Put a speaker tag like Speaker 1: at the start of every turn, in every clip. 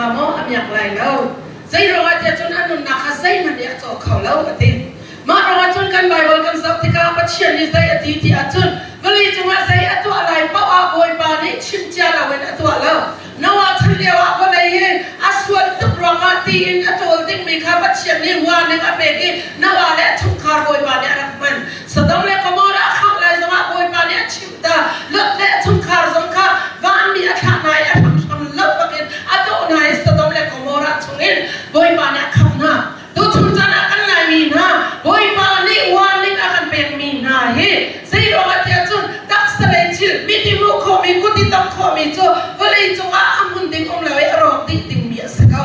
Speaker 1: hnga maw? A miak lai lo. Zei ruangah tiah cun a nunnak kha zeihmanh nih a caw kho lo a ti. Mah ruangah cun kan Baibal kan zoh tikah Pathian nih zei a ti ti ahcun vawlei cungah zei a tuah lai paoh ah Bawipa nih chim cia loin a tuah lo. Noah chan lioah vawlei hi a sual tuk ruangah tiin a ṭawl dingmi kha Pathian nih warning a pek i Noah le a chungkhar Bawipa nih a rak hman. Sodom le Gomorrah a khangh lai zongah Bawipa nih a chimh ta. Lot le a chungkhar zong kha vanmi a thlah hna i a hramhram lo bakin a dawh hna i Sodom le Gomorrah chungin Bawipa nih a khamh hna. Tuchun caan ah kan Laimi hna Bawipa nih warning a kan pekmi hna hi zei ruangah tiah cun taksa lei thil miti hmuh khawhmi kut i tongh khawhmi cu vawlei cungah a hmun ding um lo i a rawk dih dingmi a si ko.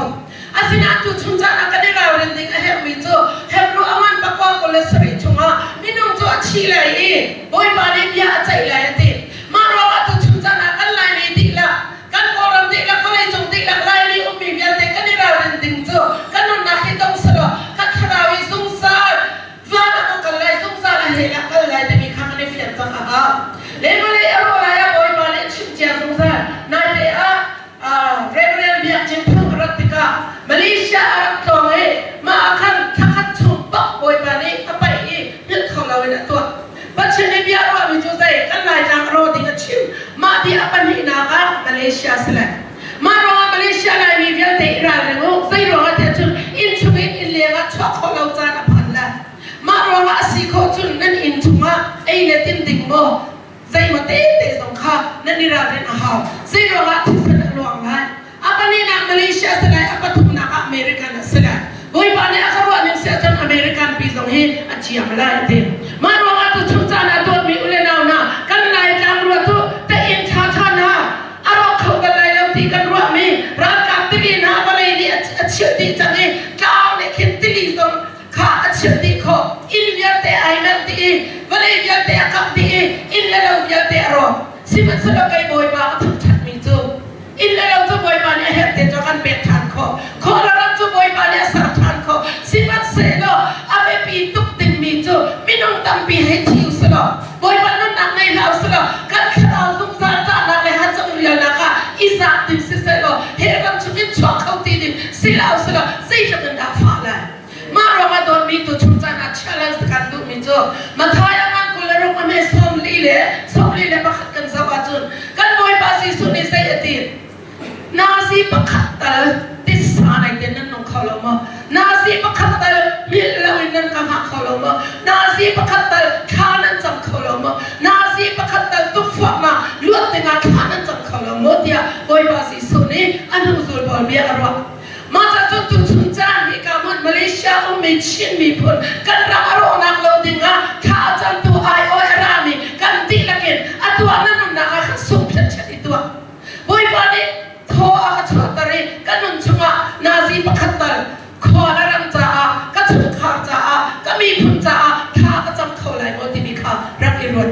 Speaker 1: Asinain tuchun caan ah kan i ralrin ding a herhmi cu Hebru a ngan pakua 27 chungah minung cu a thi lai i Bawipa nih bia a ceih lai a ti. Mah ruangah tuchun caan ah kan Laimi dihlak Kan Kawlram dihlak vawleicung dihlak Laimi ummi vialte kan i ralrin ding cu kan nunnak hi dong selaw kan thlarau i zungzal van ah kan kal lai zungzal a hell ah kal lai timi kha kan i fian cang a hau. Le vawlei a rawh lai ah Bawipa nih chim cia zungzal. Naite ah Reverend Biak Cin Thang a rat tikah Malaysia a rak tlawng i mah ah khan thlakhat chung bak Bawipa nih a paih i hngilh kho loin a tuah. Pathian nih bia a ruahmi cu zei kan Laitlang a rawh ding a chim. Mah bia a pahnihnak ah Malaysia si le. Mah ruangah Malaysia Laimi vialte i ralring u. Zei ruangah tiah cun inn chung in inn leng ah chuah khawh lo caan a phan le. Mah ruangah a si khawh cun nan inn chungah ei le tin ding maw zeimaw tete zong kha nan i ralrin a hau. Zei ruangah thisen a luang lai. A pahnihnak Malaysia si lai, a pathumnak ah American a si lai. Bawipa nih a ka ruah ning si ahcun American pi zong hi a ciam lai ti. Mah ruangah tu chung caan ah dawtmi u le nau hna, kan Laitlang rua cu ta inn ṭha ṭha hna a rawk kho bal lai lo ti kan ruahmi ralkap tili hna vawlei nih a chilh dih cang i tlang nih khin tili zong kha a chilh dih khawh. Inn vialte ai manh dih i vawlei vialte a kangh dih i inn le lo vialte a rawk. Sihmanhsehlaw kei Bawipa ka thangṭhatmi cu Inn le lo cu Bawipa nih a herh te cu a kan pek ṭhan khawh. Khuaram cu Bawipa nih a ser ṭhan khawh. Sihmanhsehlaw a biapi tuk dingmi cu minung tampi hei thi u selaw Bawipa nunnak ngei hlah u selaw kan thlarau zungzal ṭahnak le hacang rialnak ah i zaak ding sisehlaw he ram chungin chuak kho ti ding si hlah u selaw zeitluk in dah fah lai. Mah ruangah dawtmi tu chung caan ah challenge kan duhmi cu Matthai a ngan 26 a hme 44 kan zoh ahcun kan Bawipa Jesuh nih zei a ti? Nazi pakhat tal titsa nei ten nan nung kho lo maw? Nazi pakhat tal hngilh loin nan ka hngak kho lo maw? Nazi pakhat tal thla nan cam kho lo maw? Nazi pakhat tal tukforhnak luat dingah thla nan cam kho lo maw? tiah Bawipa Jesuh nih a hnuzul pawl bia a ruah. Mah ca cun tuchun caan hi ka hmun Malaysia ummi Chin miphun kan ram a rawhnak lo dingah thla a camtu aiawh a rami kan dihlak in a tuah na nunnak ah khan sung phiatchiat i tuah. Bawipa nih thaw a ka chuahter i ka nun chungah nazi pakhat tal khua le ram caah ka chungkhar caah ka miphun caah thla ka cam kho lai maw timi kha rak i ruat.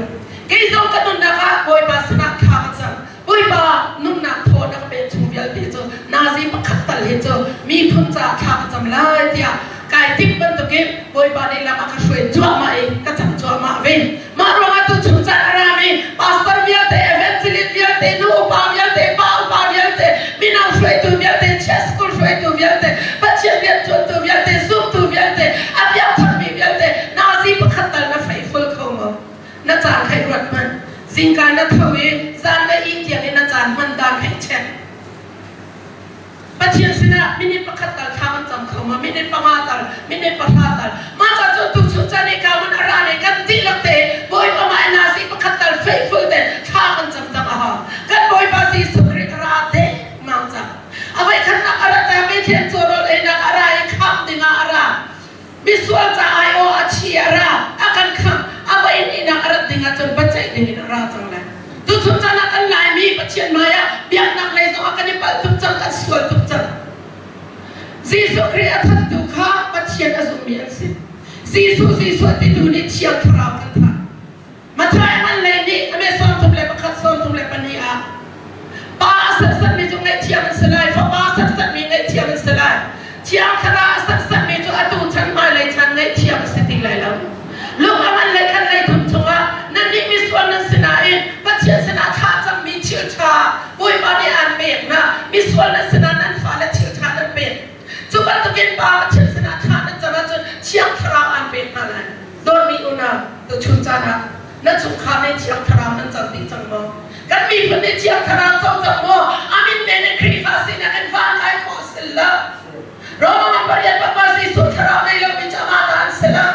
Speaker 1: Kei zong ka nunnak ah Bawipa sinah thla ka cam. Bawipa nunnak thaw na ka pek chung vialte cu nazi pakhat tal hi cu miphun caah thla ka cam lai tiah kai timh bantukin Bawipa nih lam a ka hruai cuahmah i ka cam cuahmah ve. Mah ruangah tu chung caan a rami pastor vialte, evangelist vialte, nu upa vialte, pa upa vialte, mino hruaitu vialte, church school hruaitu vialte, Pathian rianṭuantu vialte, zumtu vialte, a biakthangmi vialte, nazi pakhat tal na faithful kho maw? Na caan hei ruat hmanh. Zingka na tho i zan na ih tiang in na caan hman dan hei check. Pathian sinah minute pakhat tal thla kan cam kho ma? Minute panga tal, minute pahra tal. Mah ca cun tuchun caan i ka mun a ra le kan dihlak te Bawipa mah nazi pakhat tal faithful te thla kan cam cang a hau. Kan Bawipa Jesuh Khrih a ra te mang cang. A voi khatnak a rat ah Pathian caw rawl einak a ra i khamh dingah a ra. Misual ca aiawh a chi a ra, a kan khamh, a va in ihnak a rat ding ahcun biaceih ding in a ra cang lai. Tuchun caan ah kan Laimi Pathian hmai ah biaknak lei zong ah kan i palh tuk cang, kan sual tuk cang. Jesuh Khrih a thattu kha Pathian a zummi an si. Jesuh Jesuh a titu nih Thiang Thlarau kan thah. Matthai man lei nih a me 31 32 ah pa a serhsatmi cu ngaihthiam an si lai, fapa a serhsatmi ngaihthiam an si lai. Thiang Thlarau a serhsatmi cu atu chan hmailei chan ngaihthiam a si ti lai lo. Lung a man lei khan lei thum chungah nannih misual nan si nain Pathian sinah thlah cangmi thil ṭha Bawipa nih aan pek hna. Misual nan sinah nan fale thil Tuchun caan ah na chungkhar nih Thiang Thlarau nan cang dih cang maw? Kan miphun nih Thiang Thlarau co cang maw? A min men in Khrihfa sinak in van kai khawh a si lo. Roma ngan pariat papa Jesuh Thlarau nei lomi cu amah ta an si lo.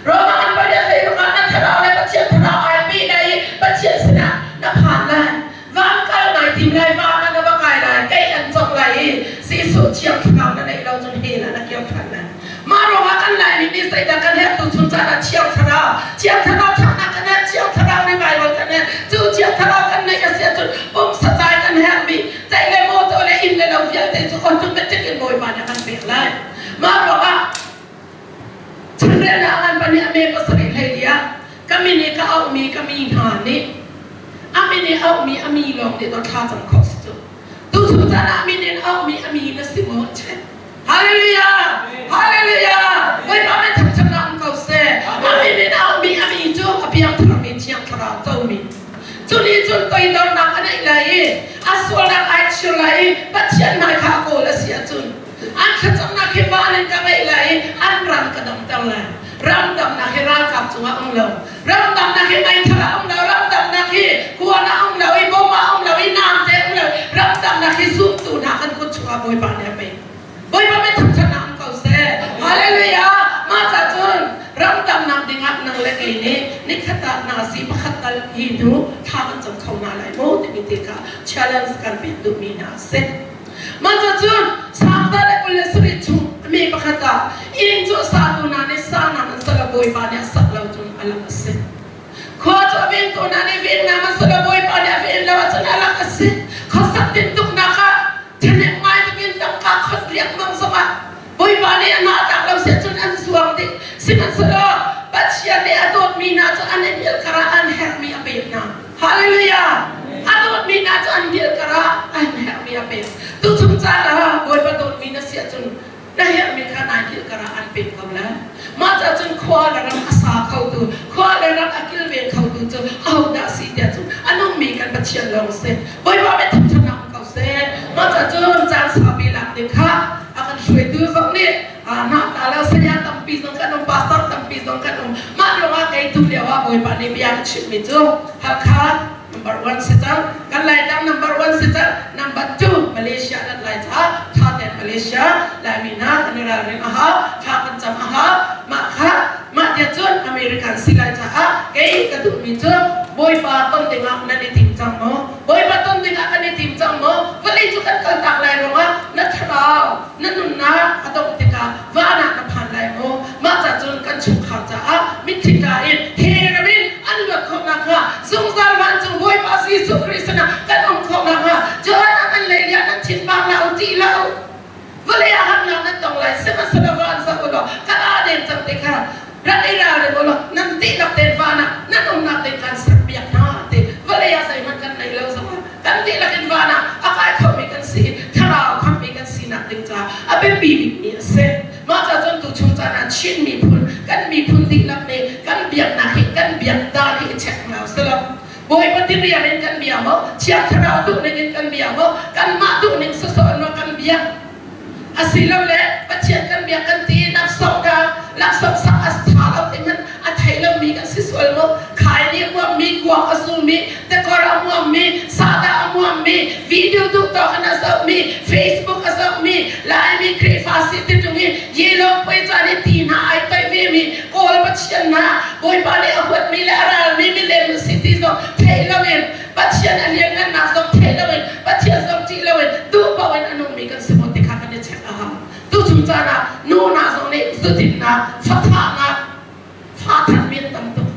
Speaker 1: Roma ngan pariat hlei ruk ah na Thlarau le Pathian Thlarau ai peh lai i Pathian sinah na phan lai. Van kal nai tim lai, van ah na va kai lai, kei an cawk lai i Jesuh Thiang Thlarau na neih lo cun hell ah na kir ṭhan lai. Mah ruangah kan Laimi nih zeidah kan herh tuchun caan ah Thiang Thlarau, Thiang Thlarau ṭhatnak kan herh, Thiang Thlarau revival kan herh. Cu Thiang Thlarau kan neih a si ahcun pumsa cai kan herhmi ceih le mawtaw le inn le lo vialte cu automatic in Bawipa nih a kan pek lai. Mah ruangah chanrelnak ngan pahnih a me pasarih hlei li ah ka min i ka auhmi ka mi hna nih a min i auhmi a mi lawng nih dawt thla cam khawh si cu. Tuchun caan ah min in auhmi a mi na si maw? Check. Hallelujah! Hallelujah! Bawipa min thangṭhatnak um ko seh. A min in auhmi a mi cu a piangtharmi Thiang Thlarau comi. Cu nih cun toidornak a neih lai i a sualnak ai chir lai i Pathian hmai kha a kawl a si ahcun an thlacamnak hi van in ka ngaih lai i an ram ka damter lai. Ramdamnak hi ralkap cungah um lo. Ramdamnak hi meithal ah um lo. Ramdamnak hi kuan ah um lo i bom ah um lo i namte um lo. Ramdamnak hi zumtu hna kan kut chungah Bawipa nih a pek. Bawipa min thangṭhatnak um ko seh. Hallelujah! Mah ca cun ramdamnak dingah nang le kei nih nikhat ah nazi pakhat tal hi hnu thla kan cam kho hna lai maw timi te kha challenge kan pek duhmi hna a si. Mah ca cun Sangta le 27 chung mi pakhat ah inn cu a satu hna nih sa nan an sal Bawipa nih a sak lo cun a lak a si. Khua cu a vengtu hna nih vennak an sal Bawipa nih a ven lo ahcun a lak a si. Khuasak tintuknak ah ṭhahnem ngai tukin tangka khot riangmang zongah Bawipa nih a hnatlak lo si ahcun an zuang dih. Sihmanhsehlaw Pathian nih a dawtmi hna cu an i hngilh karah an herhmi a pek hna. Hallelujah! A dawtmi hna cu an hngilh karah an herhmi a pek. Tuchun caan ah Bawipa dawtmi na si ahcun na herhmi kha nai hngilh karah an pek ko lai. Mah ca cun khua le ram a sa khotu, khua le ram a kilven khotu cu ahodah si tiah cun a nungmi kan Pathian lawng si. Bawipa mit thangṭhatnak um ko seh. Mah ca cun caan saupi lak ding kha a kan hruaitu zong nih mah ta lo saya tampi zong kan um, pastor tampi zong kan um. Mah ruangah kei tu lio ah Bawipa nih bia ka chimhmi cu Hakha number one si cang, kan Laitlang number one si cang, number two Malaysia kan lai caah tha tein Malaysia Laimi hna kan i ralring a hau, thla kan cam a hau. Mah kha mah tia cun American si lai caah kei ka duhmi cu Bawipa ton dingah nan i tim cang maw? Bawipa ton dingah kan i tim cang maw? Vawlei cu kan kaltak lai ruangah na thlarau, na nunnak a dongh tikah van ah na phan lai maw? Mah ca cun kan chungkhar caah mitthli tla in he ram in an luat khawh nakhnga zungzal vancung Bawipa Jesuh Khrih sinah kan um khawh nakhnga Johan ah nan lei liah nan thin vang hlah u ṭih hlah u vawlei ah harnak nan tong lai sihmanhsehlaw van zoh u law kan aa den cang te kha rak i ralring u law nan dihlak tein van ah nan umnak ding kan serpiak hna ti vawlei ah zeihmanh kan nei lo zongah kan dihlak in van ah a kai khomi kan si i thlarau khammi kan sinak ding caah a biapi bikmi a si. Mah ca cun tuchun caan ah Chin miphun kan miphun dihlak nih kan biaknak hi kan biak dan hi i check hna usih. Bawipa tiriang in kan bia maw? Thiang Thlarau duhning in kan bia maw? Kanmah duhning sawsawh in maw kan biak? Asilole Pathian kan biak kan ti i laksawng ka laksawng sak a ṭha lo ti hmanh a thei lomi kan si sual maw? Khai nih a muammi, kuak a zumi, tekor a muammi, sahdah a muammi, video duh tawk in a zohmi, Facebook a zohmi, Laimi Khrihfa si ti ṭung i yellow puai caan i ti hna ai toih vemi Kawl Pathian hna Bawipa nih a huatmi le a ralmi milem si ti zong theih loin Pathian a lianngannak zong theih loin Pathian zong ṭih loin duh paoh in a nungmi kan si maw ti kha kan i check a hau. Tuchun caan ah nu hna zong nih zudinnak, fathahnak, fa thanmi an tam tuk.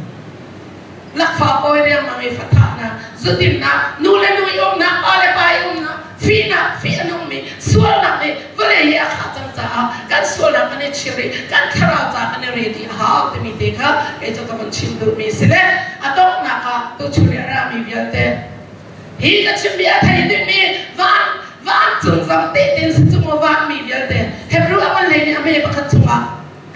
Speaker 1: Lakfa pawi riangmang i fathahnak, zudinnak, nu le nu i umnak, pa le pa i umnak, fihnak, fih a nungmi sualnak nih vawlei hi a khah cang caah kan sualnak kan i chir i kan thlarau ca kan i ready a hau timi te kha kei cu ka vun chim duhmi si le a donghnak ah tuchun i a rami vialte hi ka chimmi a thei dingmi van vancung zong tehte si cu maw vanmi vialte Hebrew a van lei nih a me pakhat chungah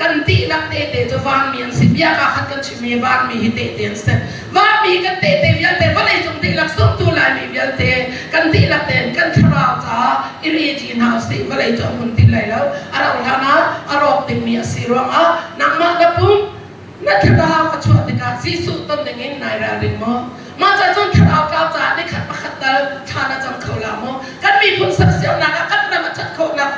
Speaker 1: kan dihlak tehte cu vanmi an si bia kaa khat kan chimmi vanmi hi tehte an si vanmi kan tehte vialte vawlei cung dihlak zumtu laimi vialte kan dihlak tein kan thlarau caah i ready hna usih vawlei cu a hmun ti lai lo a rauh hlan ah a rawk dingmi a si ruangah nangmah na pum na thlarau a chuah tikah. Jesuh ton dingin nai ralring maw? Mah ca cun thlarau tlau caah nikhat pakhat tal thla na cam kho la maw? Kan miphun sersiamnak ah kan ram a ṭhat khawhnak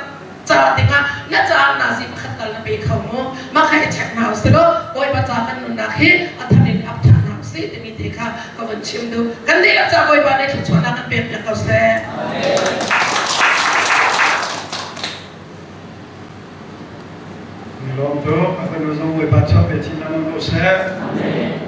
Speaker 1: ca dingah na caah nazi pakhat tal na pe kho maw? Mah kha i check hna usih law Bawipa ca kan nunnak hi a thar in ap ṭhan hna usih timi te kha ka vun chim duh. Kan dihlak ca Bawipa nih thluachuahnak kan pek piak ko seh.
Speaker 2: Lawm tuk. A fanu zong Bawipa chuah pe chin lengmang ko seh.